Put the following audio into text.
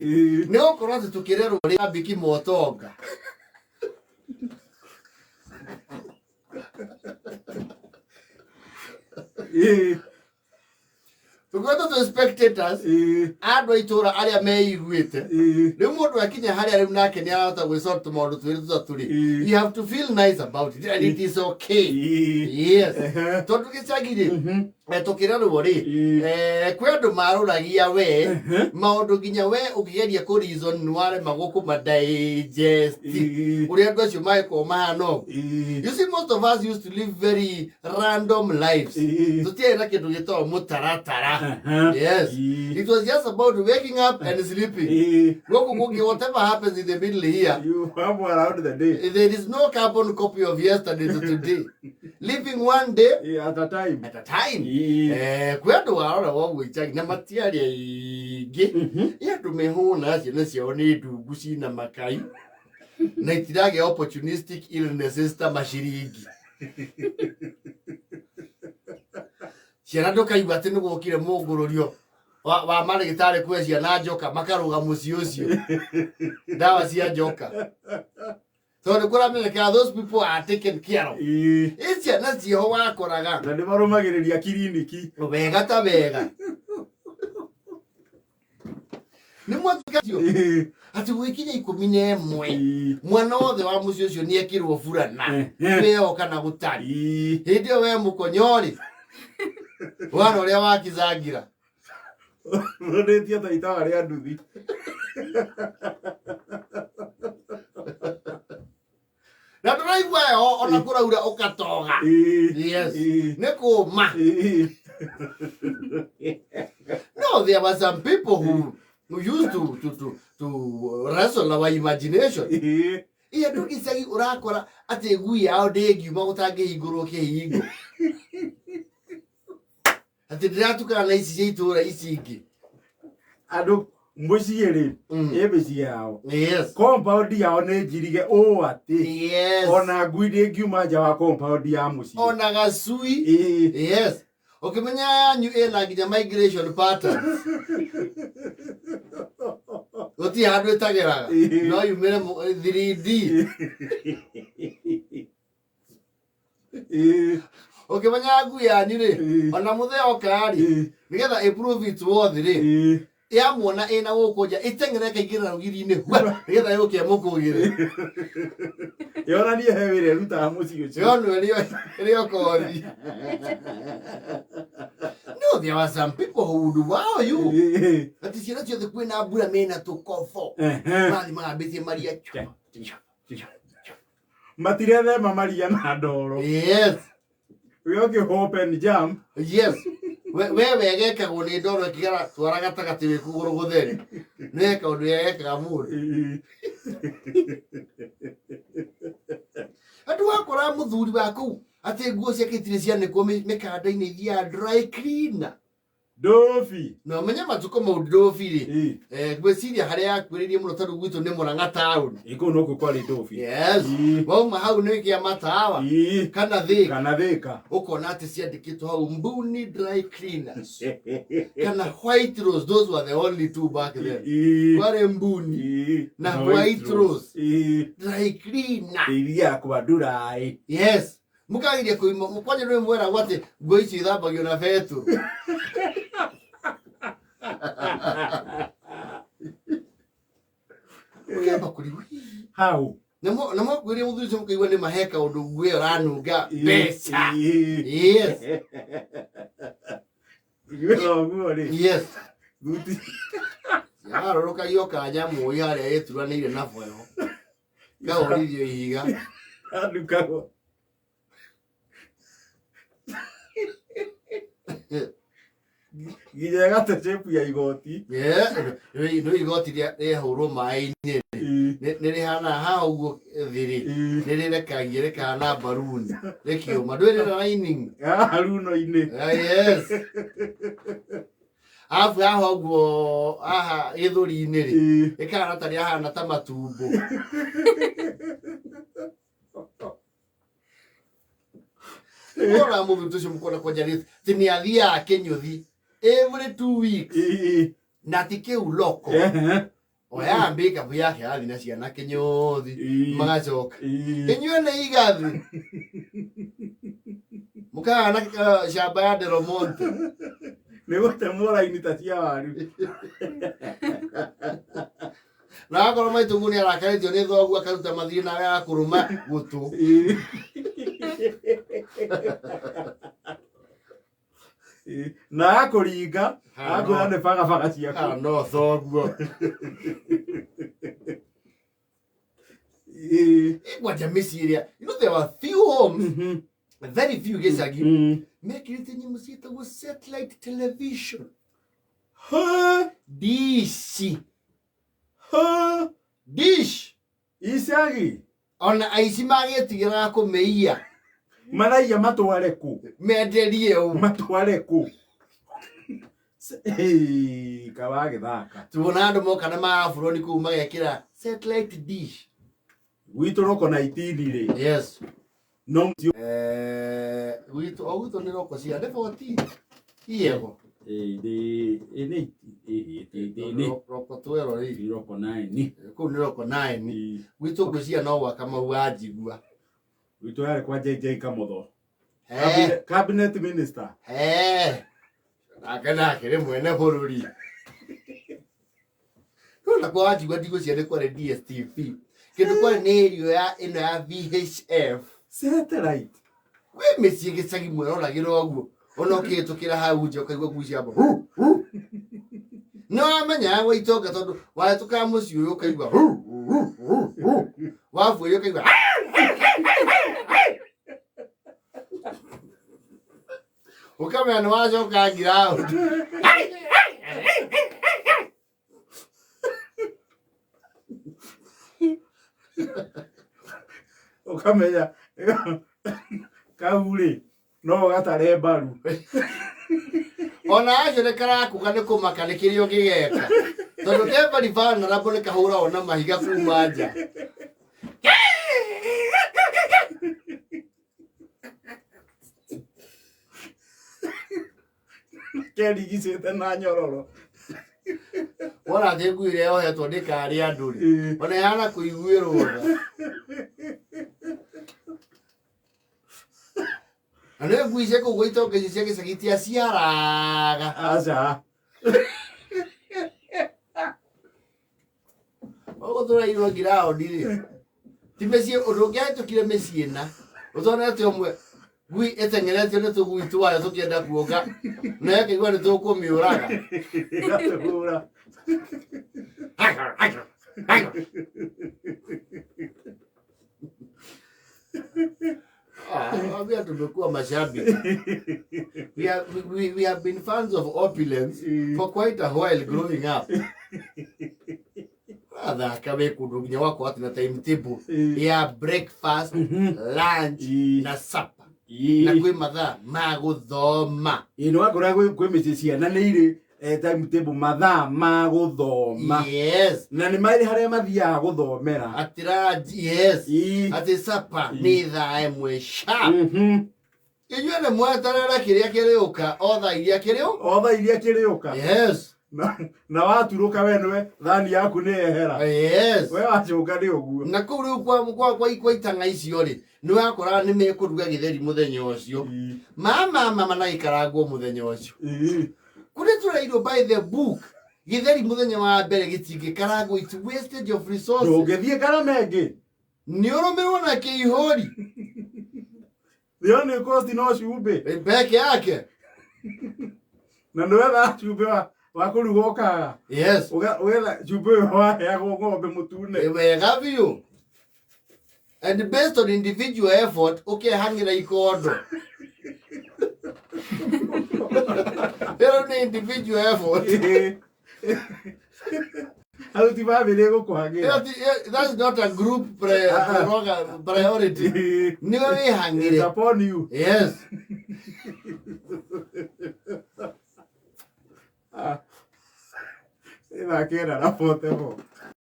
Nĩ gũkorwo atĩ tũkĩrerwo rĩ ambiki motonga. Tũkoretwo twĩ spectators andũ a itũra arĩa meiguĩte. Rĩu mũndũ akinya harĩa rĩu nake nĩ arahota gwĩsort tũmaũndũ twĩrĩ tũtatũ rĩ, you have to feel nice about it and it is okay. Yes, tondũ gĩcagi rĩ, tũkĩrerwo rĩ, kwĩ andũ marũragia we maũndũ nginya we ũkĩgeria kũ reason nĩ waremagwo kũma digest ũrĩa andũ acio magĩkorwo mahana ũguo. You see, most of us used to live very random lives. Tũtiarĩ na kĩndũ gĩtagwo mũtaratara. Yes, it was just about waking up and sleeping. Gũkũ kũngĩ, whatever happens in the middle here, You have around the day. There is no carbon copy of yesterday to today. Living one day At a time. at a time. Kwĩ andũ warora woguo icagi na matiarĩ aingĩ. Ĩ andũ mehũna ciana ciao nĩ ndungu cina makai na itiragĩa opportunistic illnesses ta maciringi. Ciana ndũkaigua atĩ nĩ gwokire mũngũrũrio wa marĩgĩtarĩ kwe ciana njoka makarũga mũciĩ ũcio ndawa cia njoka tondũ nĩ kũramenyekana those people are taken care of. Ĩ ciana ciĩho wakoraga Na nĩ marũmagĩrĩria kiriniki. Wega ta wega nĩ mwatikacio atĩ gwĩkinya 11 mwana wothe wa mũciĩ ũcio nĩ ekĩrwo burana weo kana gũtarĩ. Hĩndĩ ĩyo we mũkonyorĩ wana ũrĩa wakizangira. Rũrĩtie ta itawa rĩa nduthi. Na ndũraigua heho ona kũraura ũkatoga. Yes. Nĩ kũma. No, there were some people who used to wrestle our imagination. Ĩ andũ gĩcagi ũrakora atĩ ngui yao ndĩngiuma gũtangĩhingũrwo kĩhingo, atĩ ndĩratukana na ici cia itũra ici ingĩ. Andũ mũciĩ rĩ, ĩ mĩciĩ yao, compound yao nĩ njirige ũũ atĩ ona ngui ndĩngiuma nja wa compound ya mũciĩ. Ona gacui. Yes, ũkĩmenya yanyu ĩna nginya migration patterns, gũtirĩ handũ ĩtageraga. No yumĩre 3D. Ũkĩmenya ngui yanyu rĩ, ona mũthee oka rĩ, nĩgetha ĩ-prove its worth rĩ, yamuona ĩna gũkũ nja ĩteng'ere ĩkaingĩra rũgiri-inĩ hua nĩgetha yũke ĩmũkũgĩre. Yonanie he wĩra ĩrutaga mũciĩ ũcio. Yonwo ĩrĩ o kothi. No, there were some people who would wow you atĩ ciana ciothe kwĩna mbura mena tũkobo mathi magambĩtie maria chua, chua, chua. Matirethema maria na ndoro. We ũkĩ open jam. Yes, we wegekagwo nĩ ndoro ĩkĩgera twara gatagatĩ wĩ kũgũrũ gũtheri nĩ kaũndũ yegekaga mũndũ. Andũ wakora mũthuri wa kũu atĩ nguo ciake itirĩ cianĩkwo mĩkanda-inĩ ithiaga dry cleaner. Ndobi. Na ũmenye matukũ mau ndũbi rĩ, ngwĩciria harĩa yakuĩrĩirie mũno tondũ gwitũ nĩ Mũrang'a taũni. Ĩ kũu nokuo kwarĩ ndobi. Yes. Wauma hau nĩ kĩa matawa kana Thĩka. Kana Thĩka. Ũkona atĩ ciandĩkĩtwo hau Mbuni Dry Cleaners kana White Rose. Those were the only two back then. Kwarĩ Mbuni na White Rose Dry Cleaner. Ithiaga kwa nduraĩ. Yes, mũkageria kũima kwanja nĩ mweragwo atĩ nguo icio ithambagio na betũrũ. Ũkĩamba kũrigwo hau na mwakwĩria mũthuri ũcio mũkaigua nĩ mahe kaũndũ nguo ĩyo ĩranunga mbeca. Yes. Ithuĩ thoguo rĩ, thuti. Yarũrũkagio kanyamũ harĩa ĩturanĩire na boyo kahũrithio ihiga. Andukagwo. Nginya ĩgate shape ya igoti. Yeah, nĩ igoti rĩahũrwo maĩ-inĩ nĩ rĩhana haha ũguo thĩ rĩ, nĩ rĩrekagia rĩkahana mbaruni rĩkĩũma ndũĩ rĩna lining. Haha runo-inĩ. Ah, yes, arabu haha ũguo haha gĩthũri-inĩ rĩ, rĩkahana ta rĩahana ta matumbo. Ũrora mũthuri ũcio mũkona kwanja atĩ nĩ athiaga kĩnyũthi every 2 weeks na ti kĩu loko. Oyaga mbikabu yake arathiĩ na ciana kĩnyũthi magacoka. Inyuĩ nĩ igathi. Mũkagana shamba ya Del Monte. Nĩ gũtemwo raini ta cia waru. Na akorwo maitũguo nĩ arakarĩtio nĩ thoguo akaruta mathirĩ nawe agakũrũma gũtũ. Na akũringa akwĩra nĩ bagabaga ciaku. No thoguo. Kwanja mĩciĩ ĩrĩa, you know there were few homes, very few gĩcagi, mekĩrĩte nyamũ ciĩtagwo satellite television. Dish. Dish. Icagi. Ona aici magĩtigĩraga kũmĩiya. Maraiya matware kũ? Menderie ũ? Matware kũ? Kawagĩthaka. Tuona andũ moka na maburoni kũu magekĩra satellite dish. Gwitũ roko na itindi rĩ. Yes. No mũciĩ. Gwitũ o gwitũ nĩ roko cia nĩ 14. Iyego. Roko twero rĩ. Roko 9. Kũu nĩ roko 9. Gwitũ ngwĩciria no gwaka mau wanjigua. Gwitũ yarĩ kwa JJ Kamotho. Cabinet minister. Nake nake nĩ mwene bũrũri. Rĩu kwa wanjigua ndigwĩciria nĩ kwarĩ DSTV. Kĩndũ kwarĩ nĩ ĩrio ya ĩno ya VHF. Satellite. Kwĩ mĩciĩ gĩcagi mweroragĩra ũguo. Ona ũkĩhĩtũkĩra hau nja ũkaigua ngui ciamba. Nĩ wamenyaga gwa itonga tondũ wahĩtũkaga mũciĩ ũyũ ũkaigua wabuĩria ũkaigua ũkamenya nĩ wacoka ngiraũndi. Ũkamenya kau rĩ no gatare mbaru. Ona acio nĩ karakuga nĩ kũmaka nĩ kĩrĩa ũngĩgeka. Tondũ ke very vulnerable nĩ kahũragwo na mahiga kuma nja. Kerigicĩte na nyororo. Wona atĩ ngui ĩrĩa yohetwo ndĩkarĩe andũ rĩ. Ona ĩhana kũiguĩrwo tha. Na nĩ ngui cia kũu gwa itonga icio cia gĩcagi tiaciaraga. Aca. Ũguo tũrairwo ngiraũndi rĩ. Ti mĩciĩ ũndũ ũngĩahĩtũkire mĩciĩ na ũtonete ũmwe ngui ĩteng'eretio nĩ tũgui twayo tũkĩenda kuonga na ĩkaigua nĩ tũkũmĩũraga. Ĩgatũhũra. Ambia tumekuwa mashabiki. We have been fans of opulence for quite a while growing up. Athaka wĩ kũndũ nginya gwakwa atĩ na timetable ya breakfast, lunch na supper. Na kwĩ mathaa ma gũthoma. Ĩĩ nĩ wakora kwĩ mĩciĩ ciana nĩ irĩ timetable mathaa ma gũthoma. Yes. Na nĩ marĩ harĩa mathiaga gũthomera. Atĩ lunch, yes. Atĩ supper nĩ thaa ĩmwe sharp. Inyuĩ nĩ mweterere kĩrĩa kĩrĩũka o thaa iria kĩrĩũka. O thaa iria kĩrĩũka. Yes. Na waturũka we nĩwe thani yaku nĩ yehera. Yes. We wacoka nĩ ũguo. Na kũu rĩu kwa itang'a icio rĩ, nĩ wakoraga nĩ mekũruga gĩtheri mũthenya ũcio. Mama mama na gĩkarangwo mũthenya ũcio. Kũrĩa tũrairwo by the book, gĩtheri mũthenya wa mbere gĩtingĩkarangwo, it's wastage of resources. Ndũngĩthiĩ karama ĩngĩ. Nĩ ũrũmĩrwo na kĩihũri. Ĩyo nĩ cost no cumbĩ. Peke yake. Na nĩ wethaga cumbĩ wa kũruga ũkaga. Yes. Ũgetha cumbĩ ũyũ waheagwo ng'ombe mũtune. Wega biũ. And based on individual effort, ũkehang'ĩra ikondo. Ĩyo nĩ individual effort. Hau ti bamĩrĩ ĩgũkũhang'ĩra. That's not a group priority. Nĩwe wĩhang'ĩre. It's upon you. Yes. Ĩthakĩra na Portable.